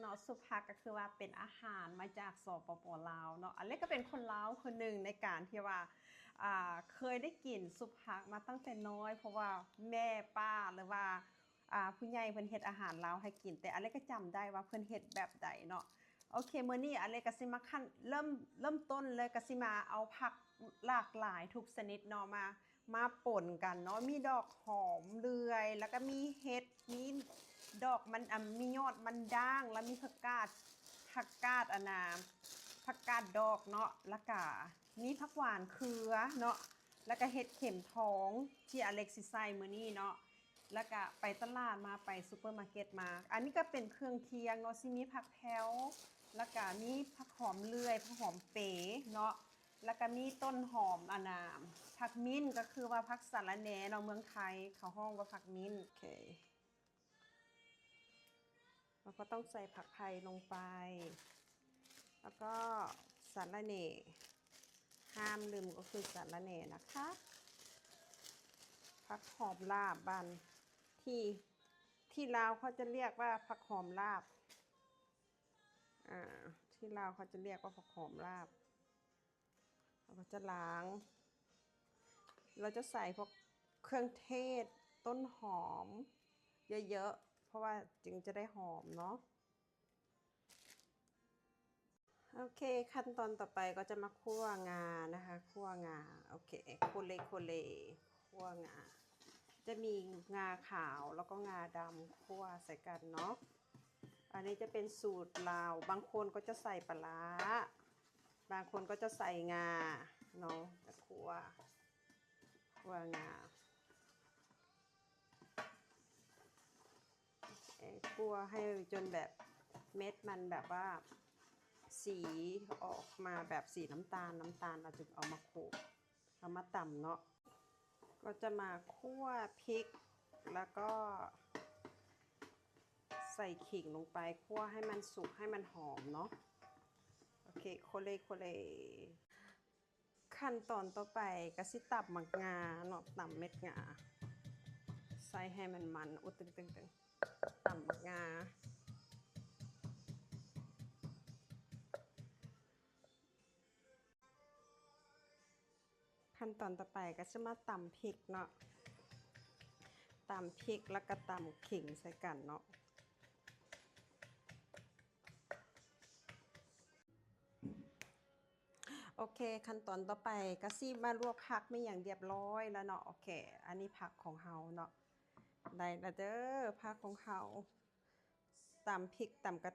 ເນາະ ຊຸບຜັກກໍຄືວ່າເປັນອາຫານມາຈາກ ສປປ ລາວເນາະ. ອາເລັກກໍເປັນຄົນລາວຄົນໜຶ່ງໃນການທີ່ວ່າ ອ່າ ເຄີຍໄດ້ກິນຊຸບຜັກມາຕັ້ງແຕ່ນ້ອຍ ເພາະວ່າແມ່ປ້າ ຫຼືວ່າ ອ່າ ຜູ້ໃຫຍ່ເພິ່ນເຮັດອາຫານລາວໃຫ້ກິນ, ແຕ່ອາເລັກກໍຈຳໄດ້ວ່າເພິ່ນເຮັດແບບໃດເນາະ. ໂອເຄ ມື້ນີ້ອາເລັກກໍຊິມາຂັ້ນ ເລີ່ມ ເລີ່ມຕົ້ນເລີຍ ກໍຊິມາເອົາຜັກຫຼາກຫຼາຍທຸກຊະນິດເນາະ ມາ ມາປົນກັນເນາະ. ມີດອກຫອມເລື່ອຍ ແລ້ວກໍມີເຫັດ ມີດອກມັນ ອາ ມີຍອດມັນດ້າງ ແລ້ວມີຜັກກາດ ຜັກກາດ ອັນນ່າ ຜັກກາດດອກເນາະ, ແລ້ວກະມີຜັກຫວານເຄືອເນາະ, ແລ້ວກະເຫັດເຂັມທອງທີ່ອາເລັກຊິໃສ່ມື້ນີ້ເນາະ, ແລ້ວກະໄປຕະຫຼາດມາ ໄປຊຸບເປີມາເກັດມາ. ອັນນີ້ກະເປັນເຄື່ອງທ່ຽງເນາະ, ຊິມີຜັກແພ້ວ ແລ້ວກະມີຜັກຫອມເລື່ອຍ ຜັກຫອມເປເນາະ, ແລ້ວກະມີຕົ້ນຫອມ ອັນນ່າ ຜັກມິ້ນ ກໍຄືວ່າຜັກສະລະແໜເນາະ, ເມືອງໄທເຂົາຮ້ອງວ່າຜັກມິ້ນ. ໂອເຄ. ເຮົາກໍຕ້ອງໃສ່ຜັກໄຜ່ລົງໄປ ແລ້ວກໍສາລະແໜ, ຫ້າມລືມກໍຄືສາລະແໜນະຄະ. ຜັກຫອມລາບ ບ້ານທີ່ ທີ່ລາວເຂົາຈະລຽກວ່າຜັກຫອມລາບ, ອ່າ ທີ່ລາວເຂົາຈະລຽກວ່າຜັກຫອມລາບ. ເຮົາກໍຈະລ້າງ ເຮົາຈະໃສ່ພວກເຄື່ອງເທດ ຕົ້ນຫອມເຍີະໆ ເພາະວ່າຈຶ່ງຈະໄດ້ຫອມເນາະ. ໂອເຄ ຂັ້ນຕອນຕໍ່ໄປກໍຈະມາຂົ້ວງານະຄະ, ຂົ້ວງາ. ໂອເຄ ໂຄເລ ໂຄເລ ຂົ້ວງາ. ຈະມີງາຂາວ ແລ້ວກໍງາດຳ ຂົ້ວໃສ່ກັນເນາະ. ອັນນີ້ຈະເປັນສູດລາວ, ບາງຄົນກໍຈະໃສ່ປາລ້າ, ບາງຄົນກໍຈະໃສ່ງາເນາະ, ຈະຂົ້ວ ຂົ້ວງາ ເອີ ຂົ້ວໃຫ້ຈົນແບບເມັດມັນແບບວ່າສີອອກມາແບບສີນ້ຳຕານ, ນ້ຳຕານ ແລ້ວຈຶ່ງເອົາມາໂຂກ ເອົາມາຕຳເນາະ. ກໍຈະມາຂົ້ວພິກ ແລ້ວກໍໃສ່ຂີງລົງໄປ, ຂົ້ວໃຫ້ມັນສຸກ ໃຫ້ມັນຫອມເນາະ. ໂອເຄ ໂຄເລ ໂຄເລ. ຂັ້ນຕອນຕໍ່ໄປກໍຊິຕຳໝາກງາເນາະ, ຕຳເມັດງາ ໃສ່ໃຫ້ມັນມັນ ອຸດ ຕຶງໆ ຕຳໝາກງາ. ຂັ້ນຕອນຕໍ່ໄປກໍຈະມາຕຳພິກເນາະ, ຕຳພິກ ແລ້ວກໍຕຳຂີງໃສ່ກັນເນາະ. ໂອເຄ ຂັ້ນຕອນຕໍ່ໄປກໍຊິມາລວກຜັກ ມີຫຍັງລຽບຮ້ອຍແລ້ວເນາະ. ໂອເຄ ອັນນີ້ຜັກຂອງເຮົາເນາະ, ໄດ້ລະເດີ ຜັກຂອງເຮົາ. ຕຳພິກ ຕຳກະ